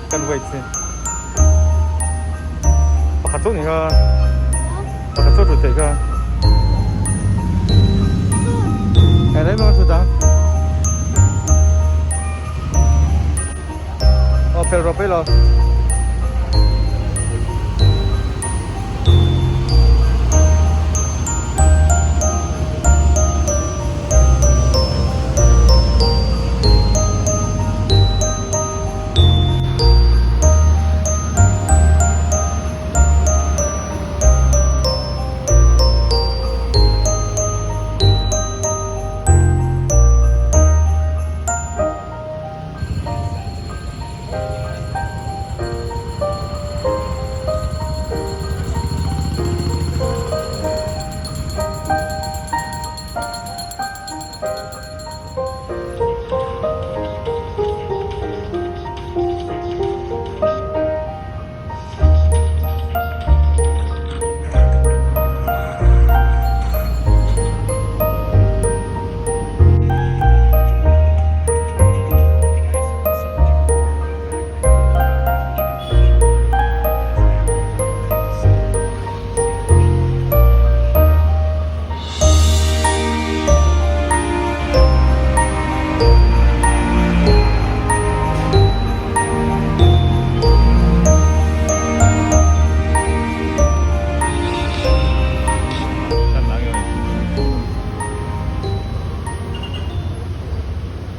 Kan wait sin. Pakhat chu ni kha. Pakhat chu thut theih kha. Hei lai bang thut a. Aw phel rawh phei lo.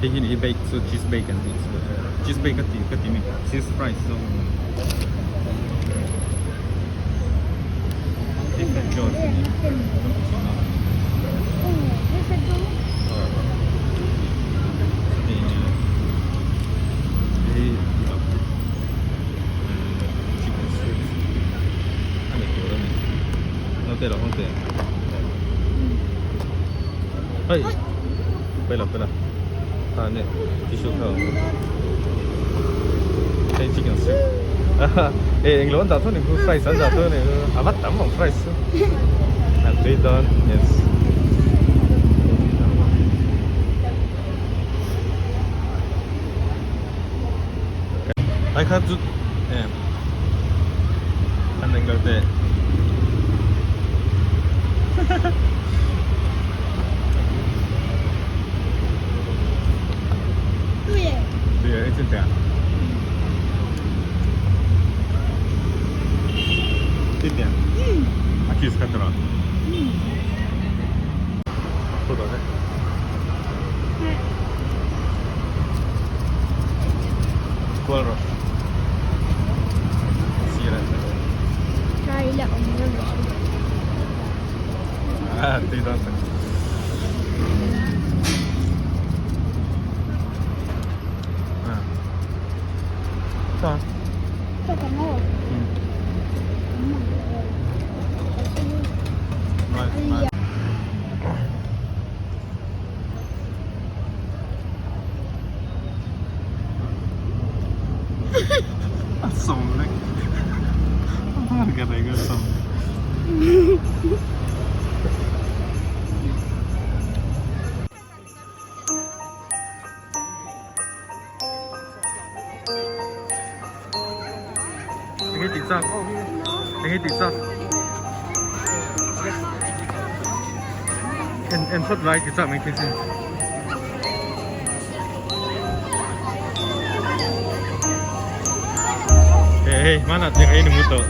Hei hi ni bake chu cheese bake an tih chu cheese bake ka ti ka ti mi cheese fries zawk a ni. Chicken soup. Eh, englo an dah tho ni khu fries an dah tho ni khu a va tam ang fries chu a tui dawn yes ai kha chu em an englo te tui e chin te A cheese kha tura. Kual rawh. Sir an Ah, tui dawn tak. Ah. Sa. A sawm vek. A var ka reng a sawm. Enge tih chak? Enge tih chak? En en phawt lai ti chak mai thei sin. Hey hey, mana tiang ei ni mu tawh.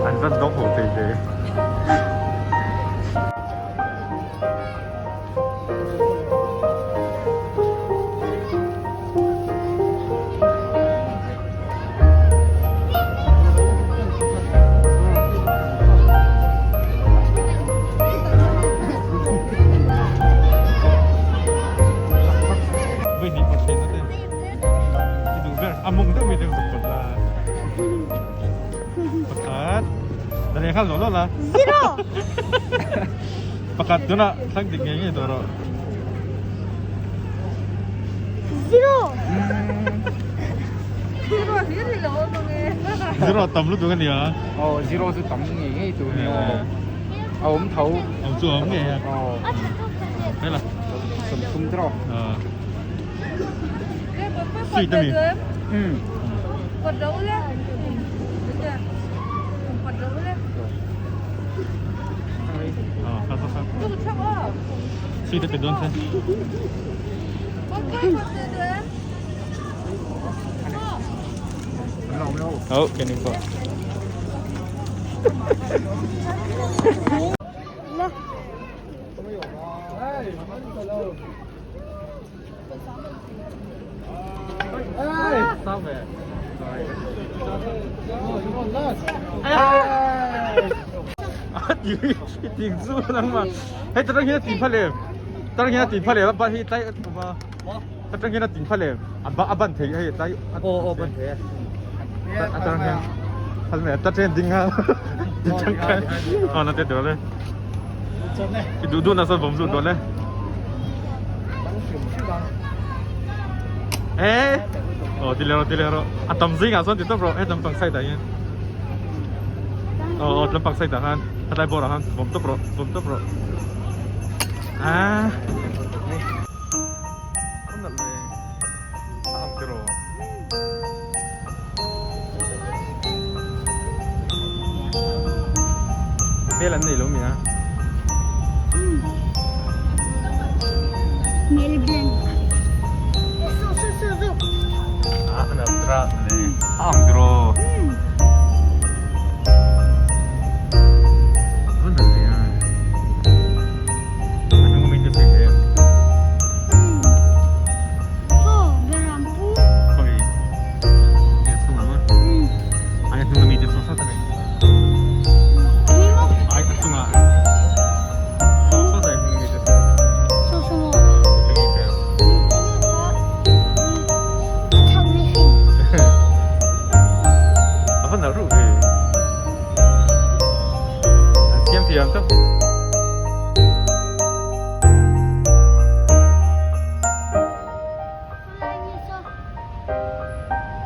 An van dawng ho thei ve. Dane khal lo lo la. Zero. Pakhat tunah thlang dik ngei ngei tawh rawh. Zero. Zero tam lutuk a nia. Aw zero chu tam ngei ngei tur nia. A awm tho. Awm chu awm ngei a. Aw. Hela. 30 trawh. Sweet a mi. Um. Sweet a pe dawn che. Ho, kenin pawh. Hei ta tang hian a tin pha lem ta tang hian a tin pha lem a ban hi tlai a awm a ta tang hian a tin pha lem a a ban thei hei tlai aw aw ban thei a a tang hian phal mai ta then ding a ti tangkai aw na te dawn e i duh duh na sawn vawm zut dawn e eh aw ti leh rawh ti leh rawh a tam zingah sawn ti tawp rawh hetlai lampang side ah hian aw aw lampang side ah khan hetlai bawr ah khan vawm tawp rawh vawm tawp rawh ah a nalh ve a ang tiraw. Hmel an nei lo mi a. Hmel blank. Su su su su. Ah, an tra le. Ang dro. An le a. An nung min te he. So, berampu. Khawi. Nge chhungah maw? Ai a hnung ami te saw sawt a ni. Ai a chungah saw sawt a hnung ami te saw. Saw saw maw? Eng nge hria? A va nalh ruh ve. An siam thiam tawp.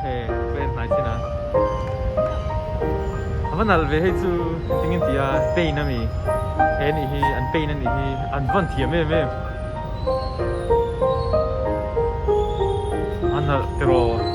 Hei ka en hnai chin a a va nalh ve hei chu engin tih a paint a mi he nih hi an paint a nih hi an vawn thiam em em a nalh tiraw.